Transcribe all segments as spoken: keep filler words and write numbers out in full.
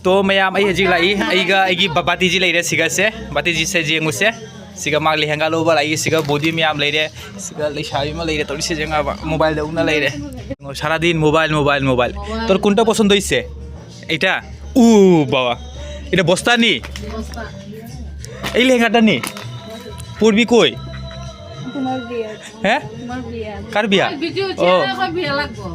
ꯇꯣ ꯃꯌꯥꯝ, ꯑꯩ ꯍꯧꯖꯤꯛ ꯂꯥꯛꯏ꯫ ꯑꯩꯒ ꯑꯩꯒꯤ ꯕ-, ꯕꯥꯇꯤꯖꯤ ꯂꯩꯔꯦ ꯁꯤꯒꯁꯦ꯫ ꯕꯥꯇꯤꯖꯤꯁꯦ ꯌꯦꯡꯉꯨꯁꯦ꯫ ꯁꯤꯒ ꯃꯥ ꯂꯦꯍꯦꯡꯒꯥ ꯂꯧꯕ ꯂꯥꯛꯏ꯫ ꯁꯤꯒ ꯕꯣꯗꯤ ꯃꯌꯥꯝ ꯂꯩꯔꯦ꯫ ꯁꯤꯒ ꯂꯩꯁꯥꯕꯤ ꯑꯃ ꯂꯩꯔꯦ꯫ ꯇꯧꯔꯤꯁꯦ ꯌꯦꯡꯉꯕ, ꯃꯣꯕꯥꯏꯜꯗ ꯎꯅ ꯂꯩꯔꯦ꯫ ꯌꯦꯡꯉꯣ, ꯁꯥꯔꯥꯗꯤꯟ ꯃꯣꯕꯥꯏꯜ, ꯃꯣꯕꯥꯏꯜ, ꯃꯣꯕꯥꯏꯜ꯫ তোর কোনটা পছন্দ হইছে? এটা? উ বাবা, এটা বস্তা নি? এই লেহেঙ্গাটা নি? পরবি কই? তোমার বিয়ে। হ্যাঁ? তোমার বিয়ে। কাৰ বিয়া? ভিডিঅ' অ। চেনেল এখন বিয়া লাগবো।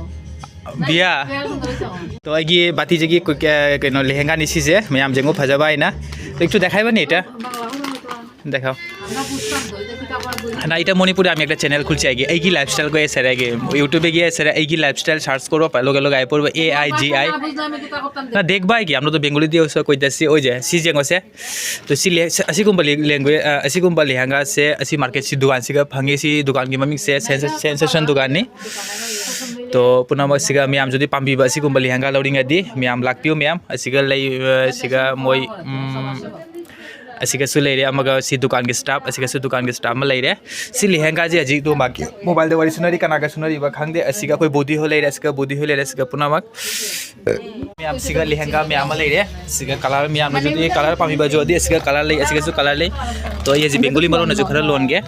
বিয়া। বিয়া লাগবো। তো এই গিয়ে বাতি যে গিয়ে কো-, কে-, কেন লেহেঙ্গা নিছি যে, ম্যাম যেগো ফাজাবা আইনা। তো একটু দেখাইবা নি এটা? দেখাও। না, এটা মণিপুরে আমি একটা চ্যানেল খুলছি আগে। এই কি লাইফস্টাইল করে স্যার আগে। YouTube-এ গিয়ে স্যার এই কি লাইফস্টাইল সার্চ করো, পা-, লগে লগে আই পড়বো এ আই জি আই। না, দেখবা কি? আমরা তো বেঙ্গলি দিয়ে ওসব কইতাছি। ওই যে, সি যেগো আছে। তো সি লে-, সি-, আসি কোম্পালি ল্যাঙ্গুয়েজ, আ, আসি কোম্পালি লেহেঙ্গা আছে, আসি মার্কেট সি দোকান সিগা ফাঙ্গি সি দোকান কি মামিক সে সেন্সে-, সেন্সেশন দোকান নি। তো পুনামা সিগা ম্যাম যদি পাম্বিবা আসি কোম্পালি লেহেঙ্গা লৌরিং আদি, ম্যাম লাগ পিও ম্যাম, আসিগা লাই, আ, সিগা মই, উম, ꯑꯁꯤꯒꯁꯨ ꯂꯩꯔꯦ꯫ ꯑꯃꯒ ꯁꯤ ꯗꯨꯀꯥꯟꯒꯤ ꯁ꯭ꯇꯥꯐ, ꯑꯁꯤꯒꯁꯨ ꯗꯨꯀꯥꯟꯒꯤ ꯁ꯭ꯇꯥꯐ ꯑꯃ ꯂꯩꯔꯦ꯫ ꯁꯤ ꯂꯦꯍꯦꯡꯒꯥꯁꯦ ꯍꯧꯖꯤꯛ ꯑꯗꯨ ꯃꯥꯒꯤ ꯃꯣꯕꯥꯏꯜꯗ ꯋꯥꯔꯤ ꯁꯨꯅꯔꯤ, ꯀꯅꯥꯒ ꯁꯨꯅꯔꯤꯕ ꯈꯪꯗꯦ꯫ ꯑꯁꯤꯒ ꯑꯩꯈꯣꯏ ꯕꯣꯗꯤ ꯍꯣꯏ ꯂꯩꯔꯦ, ꯑꯁꯤꯒ ꯕꯣꯗꯤ ꯍꯣꯏ ꯂꯩꯔꯦ, ꯑꯁꯤꯒ ꯄꯨꯝꯅꯃꯛ ꯃꯌꯥꯝꯁꯤꯒ ꯂꯦꯍꯦꯡꯒꯥ ꯃꯌꯥꯝ ꯑꯃ ꯂꯩꯔꯦ꯫ ꯁꯤꯒ ꯀꯂꯔ ꯃꯌꯥꯝꯅꯁꯨ ꯑꯗꯨꯗꯤ ꯀꯂꯔ ꯄꯥꯝꯕꯤꯕꯁꯨ ꯑꯗꯨꯗꯤ ꯑꯁꯤꯒ ꯀꯂꯔ ꯂꯩ, ꯑꯁꯤꯒꯁꯨ ꯀꯂꯔ ꯂꯩ꯫ ꯇꯣ ꯑꯩ ꯍꯧꯖꯤꯛ ꯕꯦꯡꯒꯣꯂꯤ ꯃꯔꯣꯟꯗꯁꯨ ꯈꯔ ꯂꯣꯟꯒꯦ꯫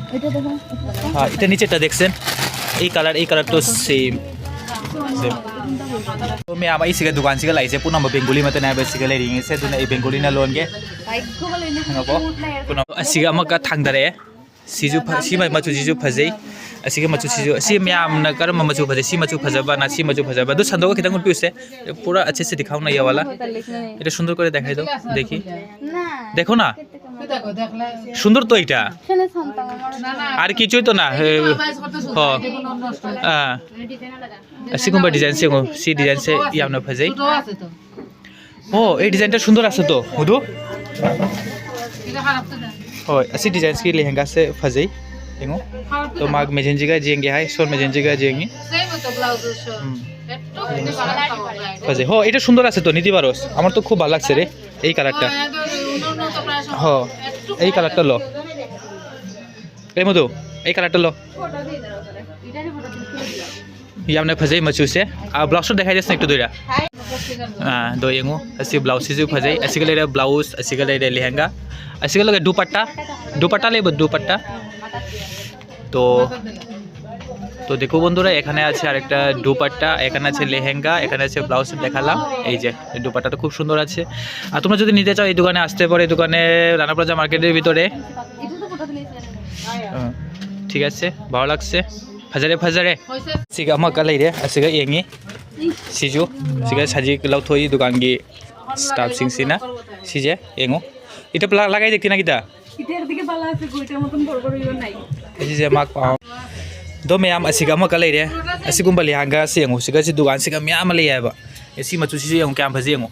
ꯍꯥ, ꯏꯇ ꯅꯤꯆꯦ ꯇ ꯗꯦꯛꯁꯦꯟ꯫ ꯑꯩ ꯀꯂꯔ, ꯑꯩ ꯀꯂꯔ ꯇꯣ ꯁꯦꯝ꯫ ꯁꯦꯝ꯫ ꯇꯣ ꯃꯌꯥꯝ ꯑꯩ ꯁꯤꯒ ꯗꯨꯀꯥꯟꯁꯤꯒ ꯂꯥꯛꯏꯁꯦ ꯄꯨꯝꯅꯃꯛ ꯕꯦꯡꯒꯣꯂꯤ ꯃꯛꯇꯅꯦ ꯍꯥꯏꯕ ꯁꯤꯒ ꯂꯩꯔꯤꯉꯩꯁꯦ, ꯑꯗꯨꯅ ꯑꯩ ꯕꯦꯡꯒꯣꯂꯤꯅ ꯂꯣꯟꯒꯦ꯫ ꯈꯪꯉꯕꯣ? ꯄꯨꯝꯅꯃꯛ ꯑꯁꯤꯒ ꯑꯃꯒ ꯊꯥꯡꯗꯔꯛꯑꯦ꯫ ꯁꯤꯁꯨ ꯐ-, ꯁꯤ ꯃ-, ꯃꯆꯨꯁꯤꯁꯨ ꯐꯖꯩ꯫ ꯑꯁꯤꯒ ꯃꯆꯨꯁꯤꯁꯨ, ꯑꯁꯤ ꯃꯌꯥꯝꯅ ꯀꯔꯝꯕ ꯃꯆꯨ ꯐꯖꯩ? ꯁꯤ ꯃꯆꯨ ꯐꯖꯕ, ꯅ ꯁꯤ ꯃꯆꯨ ꯐꯖꯕ꯫ ꯑꯗꯨ ꯁꯟꯗꯣꯛꯑꯒ ꯈꯤꯇꯪ ꯎꯠꯄꯤꯌꯨꯁꯦ꯫ ꯄꯨꯔꯥ ꯑꯆꯦ ꯁꯦ ꯗꯤꯈꯥꯎ ꯅ ꯌꯦ ꯋꯥꯂꯥ꯫ এটা সুন্দর করে দেখাই দাও, দেখি। না। দেখো না? সুন্দর তো এটা। ছেলে সন্তান আমার। আর কিছুই তো না। এ, হ। হ্যাঁ। ꯑꯁꯤꯒꯨꯝꯕ ꯗꯤꯖꯥꯏꯟꯁꯦ ꯌꯦꯡꯉꯣ꯫ ꯁꯤ ꯗꯤꯖꯥꯏꯟꯁꯦ ꯌꯥꯝꯅ ꯐꯖꯩ꯫ ꯑꯣ, ꯑꯩ ꯗꯤꯖꯥꯏꯟꯗ সুন্দর আছে তো, ꯃꯗꯨ? ꯍꯣꯏ, ꯑꯁꯤ ꯗꯤꯖꯥꯏꯟꯁꯀꯤ ꯂꯦꯍꯦꯡꯒꯥꯁꯦ ꯐꯖꯩ꯫ ꯌꯦꯡꯉꯣ꯫ ꯇꯣ ꯃꯥꯒꯤ ꯃꯦꯖꯦꯟꯖꯤꯒ ꯌꯦꯡꯒꯦ ꯍꯥꯏ, ꯁꯣꯟ ꯃꯦꯖꯦꯟꯖꯤꯒ ꯌꯦꯡꯉꯤ꯫ ꯎꯝ꯫ ꯐꯖꯩ। ꯍꯣ, এটা সুন্দর আছে তো, নিতে পারো। আমার তো খুব ভালো লাগছে রে, এই কালারটা। হ, এই কালারটা ল। এই মধু, এই কালারটা ল। ꯌꯥꯝꯅ ꯐꯖꯩ ꯃꯆꯨꯁꯦ꯫ ꯑꯥ, ꯕ꯭ꯂꯥꯎꯁꯁꯨ ꯗꯦꯈꯥꯏ ꯗꯦꯁꯅ ꯑꯦꯛꯇꯨ ꯗꯣꯏꯔꯥ? ꯑꯥ, ꯑꯗꯣ ꯌꯦꯡꯉꯨ, ꯑꯁꯤ ꯕ꯭ꯂꯥꯎꯁꯁꯤꯁꯨ ꯐꯖꯩ꯫ ꯑꯁꯤꯒ ꯂꯩꯔꯦ ꯕ꯭ꯂꯥꯎꯁ, ꯑꯁꯤꯒ ꯂꯩꯔꯦ ꯂꯦꯍꯦꯡꯒꯥ, ꯑꯁꯤꯒ ꯂꯩꯔꯦ ꯗꯨꯄꯠꯇꯥ꯫ ꯗꯨꯄꯠꯇꯥ ꯂꯩꯕ, ꯗꯨꯄꯠꯇꯥ꯫ ꯇꯣ, তো দেখো বন্ধুরা, এখানে আছে আরেকটা দুপাট্টা, এখানে আছে লেহেঙ্গা, এখানে আছে ব্লাউজ দেখালাম। এই যে এই দুপাট্টাটা খুব সুন্দর আছে। আর তোমরা যদি নিতে চাও, এই দোকানে আসতে পারো। এই দোকানে রানা প্লাজা মার্কেটের ভিতরে। হুম, ঠিক আছে, ভালো লাগছে। ꯐꯖꯔꯦ, ꯐꯖꯔꯦ꯫ ꯁꯤꯒ ꯑꯃꯈꯛ ꯂꯩꯔꯦ, ꯑꯁꯤꯒ ꯌꯦꯡꯉꯤ꯫ ꯁꯤꯁꯨ, ꯁꯤꯒ ꯁꯖꯤꯛ ꯂꯧꯊꯣꯛꯏ ꯗꯨꯀꯥꯟꯒꯤ ꯁ꯭ꯇꯥꯐꯁꯤꯡꯁꯤꯅ꯫ ꯁꯤꯁꯦ ꯌꯦꯡꯉꯨ꯫ এটা লাগাই দেখতে না কিতা? এটা একদিকে বালা আছে গো, এটার মতন বড় বড় ইয়ে নাই। ꯑꯁꯤꯁꯦ ꯃꯥ ꯄꯥꯝ-, ꯑꯗꯣ ꯃꯌꯥꯝ ꯑꯁꯤꯒ ꯑꯃꯈꯛ ꯂꯩꯔꯦ꯫ ꯑꯁꯤꯒꯨꯝꯕ ꯂꯤꯍꯥꯡꯒ ꯁꯤ ꯌꯦꯡꯉꯨ, ꯁꯤꯒ ꯁꯤ ꯗꯨꯀꯥꯟꯁꯤꯒ ꯃꯌꯥꯝ ꯑꯃ ꯂꯩ ꯍꯥꯏꯕ꯫ ꯑꯦ, ꯁꯤ ꯃꯆꯨꯁꯤꯁꯨ ꯌꯦꯡꯉꯨ, ꯀꯌꯥꯝ ꯐꯖꯩ ꯌꯦꯡꯉꯨ꯫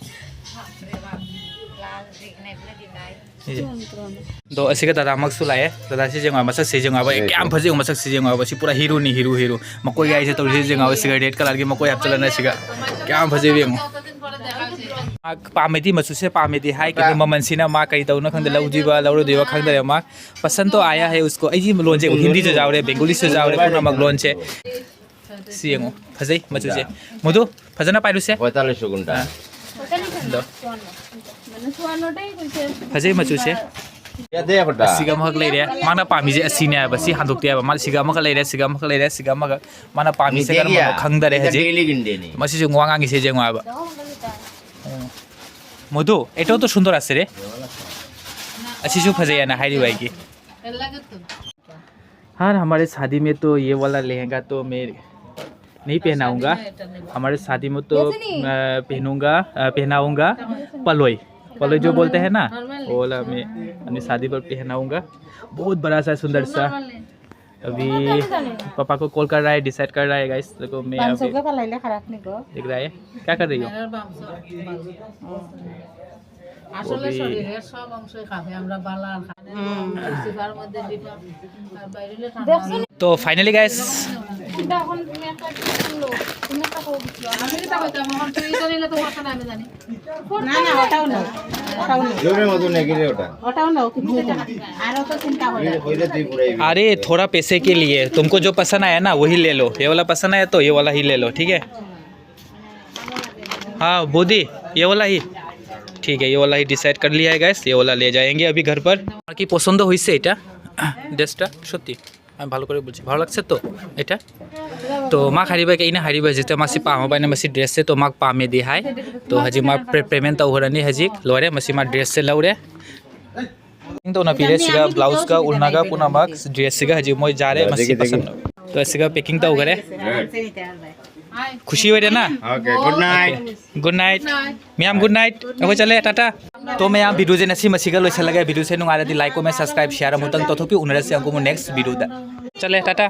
ꯁꯤꯁꯦ꯫ ꯑꯗꯣ ꯑꯁꯤꯒ ꯗꯗꯥꯃꯛꯁꯨ ꯂꯥꯛꯑꯦ꯫ ꯗꯗꯥꯁꯤ ꯌꯦꯡꯉꯣ, ꯃꯁꯛꯁꯤ ꯌꯦꯡꯉꯣ ꯍꯥꯏꯕ, ꯀꯌꯥꯝ ꯐꯖꯩ ꯌꯦꯡꯉꯣ, ꯃꯁꯛꯁꯤ ꯌꯦꯡꯉꯣ ꯍꯥꯏꯕ꯫ ꯁꯤ ꯄꯨꯔꯥ ꯍꯤꯔꯣꯅꯤ, ꯍꯤꯔꯣ, ꯍꯤꯔꯣ꯫ ꯃꯀꯣꯏ ꯍꯥꯏꯁꯦ ꯇꯧꯔꯤꯁꯤ ꯌꯦꯡꯉꯣ ꯍꯥꯏꯕ, ꯁꯤꯒ ꯔꯦꯗ ꯀꯂꯔꯒꯤ ꯃꯀꯣꯏ ꯍꯥꯞꯆꯤꯜꯂꯅ ꯁꯤꯒ꯫ ꯀꯌꯥꯝ ꯐꯖꯩꯕ ꯌꯦꯡꯉꯣ꯫ ꯃꯥ ꯄꯥꯝꯃꯦꯗꯤ, ꯃꯆꯨꯁꯦ ꯄꯥꯝꯃꯦꯗꯤ ꯍꯥꯏ, ꯀꯩꯅꯣ ꯃꯃꯜꯁꯤꯅ ꯃꯥ ꯀꯔꯤ ꯇꯧꯅꯣ ꯈꯪꯗꯦ, ꯂꯧꯗꯣꯏꯕ ꯂꯧꯔꯣꯏꯗꯣꯏꯕ ꯈꯪꯗꯔꯦ꯫ ꯃꯥ ꯄꯁꯟꯗ ꯇꯣ ꯑꯥꯌꯥ ꯍꯦ ꯎꯁꯀꯣ꯫ ꯑꯩꯒꯤ ꯂꯣꯟꯁꯦ ꯍꯤꯟꯗꯤꯁꯨ ꯌꯥꯎꯔꯦ, ꯕꯦꯡꯒꯣꯂꯤꯁꯨ ꯌꯥꯎꯔꯦ, ꯄꯨꯝꯅꯃꯛ ꯂꯣꯟꯁꯦ꯫ ꯁꯤ ꯌꯦꯡꯉꯣ, ꯐꯖꯩ ꯃꯆꯨꯁꯦ꯫ ꯃꯗꯨ ꯐꯖꯅ ꯄꯥꯏꯔꯨꯁꯦ꯫ পঁয়তাল্লিশশো কোনটা? ꯑꯗꯣ ꯐꯖꯩ ꯃꯆꯨꯁꯦ꯫ ꯑꯁꯤꯒ ꯑꯃꯈꯛ ꯂꯩꯔꯦ꯫ ꯃꯥꯅ ꯄꯥꯝꯃꯤꯁꯦ ꯑꯁꯤꯅꯦ ꯍꯥꯏꯕ꯫ ꯁꯤ ꯍꯟꯗꯣꯛꯇꯦ ꯍꯥꯏꯕ꯫ ꯃꯥ ꯁꯤꯒ ꯑꯃꯈꯛ ꯂꯩꯔꯦ, ꯁꯤꯒ ꯑꯃꯈꯛ ꯂꯩꯔꯦ, ꯁꯤꯒ ꯑꯃꯒ꯫ ꯃꯥꯅ ꯄꯥꯝꯃꯤꯁꯦ ꯀꯔꯝꯕꯅꯣ ꯈꯪꯗꯔꯦ ꯍꯧꯖꯤꯛ꯫ ꯃꯁꯤꯁꯨ ꯋꯥ ꯉꯥꯡꯉꯤꯁꯦ ꯌꯦꯡꯉꯣ ꯍꯥꯏꯕ꯫ ꯎꯝ꯫ ꯃꯗꯨ, এটাও তো সুন্দর আছে রে। ꯑꯁꯤꯁꯨ ꯐꯖꯩ ꯍꯥꯏꯅ ꯍꯥꯏꯔꯤꯕ ꯑꯩꯒꯤ। हाँ, हमारे शादी में तो ये वाला लहंगा तो मैं नहीं पहनाऊंगा। हमारे शादी में तो मैं पहनूंगा, अ, पहनाऊंगा पलोई। पलोई जो बोलते हैं ना, वो वाला मैं अपनी शादी पर पहनाऊंगा। बहुत बड़ा सा, सुंदर सा। अभी पापा को कॉल कर रहा है, डिसाइड कर रहा है, गाइस। देखो, मैं अभी खराब नहीं को। देख रहा है, क्या कर रही हो? আসলে শরীরের সব অংশই কাঁপে, আমরা বালা আর খাই। সিপার মধ্যে ডিপা আর বাইরে হলে ঠান্ডা। তো ফাইনালি গাইস, কিন্তু এখন তুমি একটা কি বললো, তুমি একটা কো দিছো। আমি কি তা হইতাম, এখন তুই জানি না, তোমার সাথে আমি জানি। না, না, ওটাও নাও, ওটাও নাও। জোরের মতো নেগেরে ওটা। ওটাও নাও, তুমি তো জানো। আরো তো চিন্তা করে। ওইটা তুই পুরাই। अरे, थोड़ा पैसे के लिए तुमको जो पसंद आया ना, वही ले लो। ये वाला पसंद आया तो ये वाला ही ले लो, ठीक है? हाँ बोदी, ये वाला ही। ठीक है, ये वाला ही डिसाइड कर लिया है गाइस, ये वाला ले जाएंगे अभी घर पर। কি পছন্দ হয়েছে এটা? ড্রেসটা সত্যি আমি ভালো করে বলছি, ভালো লাগছে তো এটা? তো ꯃꯥ ꯍꯥꯏꯔꯤꯕ ꯀꯩꯅ ꯍꯥꯏꯔꯤꯕ ꯍꯧꯖꯤꯛꯇ ꯃꯥꯁꯤ ꯄꯥꯝꯃꯕ ꯍꯥꯏꯅ ꯃꯁꯤ ꯗ꯭ꯔꯦꯁꯁꯦ꯫ ꯇꯣ ꯃꯥ ꯄꯥꯝꯃꯦꯗꯤ ꯍꯥꯏ꯫ ꯇꯣ ꯍꯧꯖꯤꯛ ꯃꯥ ꯄꯦꯃꯦꯟ ꯇꯧꯈ꯭ꯔꯅꯤ꯫ ꯍꯧꯖꯤꯛ ꯂꯣꯏꯔꯦ, ꯃꯁꯤ ꯃꯥ ꯗ꯭ꯔꯦꯁꯁꯦ ꯂꯧꯔꯦ꯫ ꯄꯦꯀꯤꯡ ꯇꯧꯅ ꯄꯤꯔꯦ꯫ ꯁꯤꯒ ꯕ꯭ꯂꯥꯎꯁꯀ ꯎꯜꯅꯥꯒ ꯄꯨꯝꯅꯃꯛ, ꯗ꯭ꯔꯦꯁꯁꯤꯒ ꯍꯧꯖꯤꯛ ꯃꯣꯏ ꯌꯥꯔꯦ꯫ ꯃꯁꯤ ꯄꯁꯟ꯫ ꯇꯣ ꯁꯤꯒ ꯄꯦꯀꯤꯡ ꯇꯧꯈꯔꯦ꯫ ꯈꯨꯁꯤ ꯑꯣꯏꯔꯦꯅ? Okay, good night. Good night. ꯃꯌꯥꯝ ꯒꯨꯗ ꯅꯥꯏꯠ꯫ ꯑꯩꯈꯣꯏ ꯆꯠꯂꯦ, ꯇꯥꯇꯥ꯫ ꯇꯣ ꯃꯌꯥꯝ, ꯚꯤꯗꯤꯑꯣꯁꯦ ꯉꯁꯤ ꯃꯁꯤꯒ ꯂꯣꯏꯁꯤꯜꯂꯒꯦ꯫ ꯚꯤꯗꯤꯑꯣꯁꯦ ꯅꯨꯡꯉꯥꯏꯔꯗꯤ ꯂꯥꯏꯛ, ꯀꯣꯃꯦꯟ, ꯁꯕꯁꯀ꯭ꯔꯥꯏꯕ, ꯁꯤꯌꯥꯔ ꯑꯃꯨꯛꯇꯪ ꯇꯧꯊꯣꯛꯄꯤꯌꯨ꯫ ꯎꯅꯔꯁꯤ ꯑꯃꯨꯛ ꯅꯦꯛꯁ ꯚꯤꯗꯤꯑꯣꯗ꯫ ꯆꯠꯂꯦ, ꯇꯥꯇꯥ꯫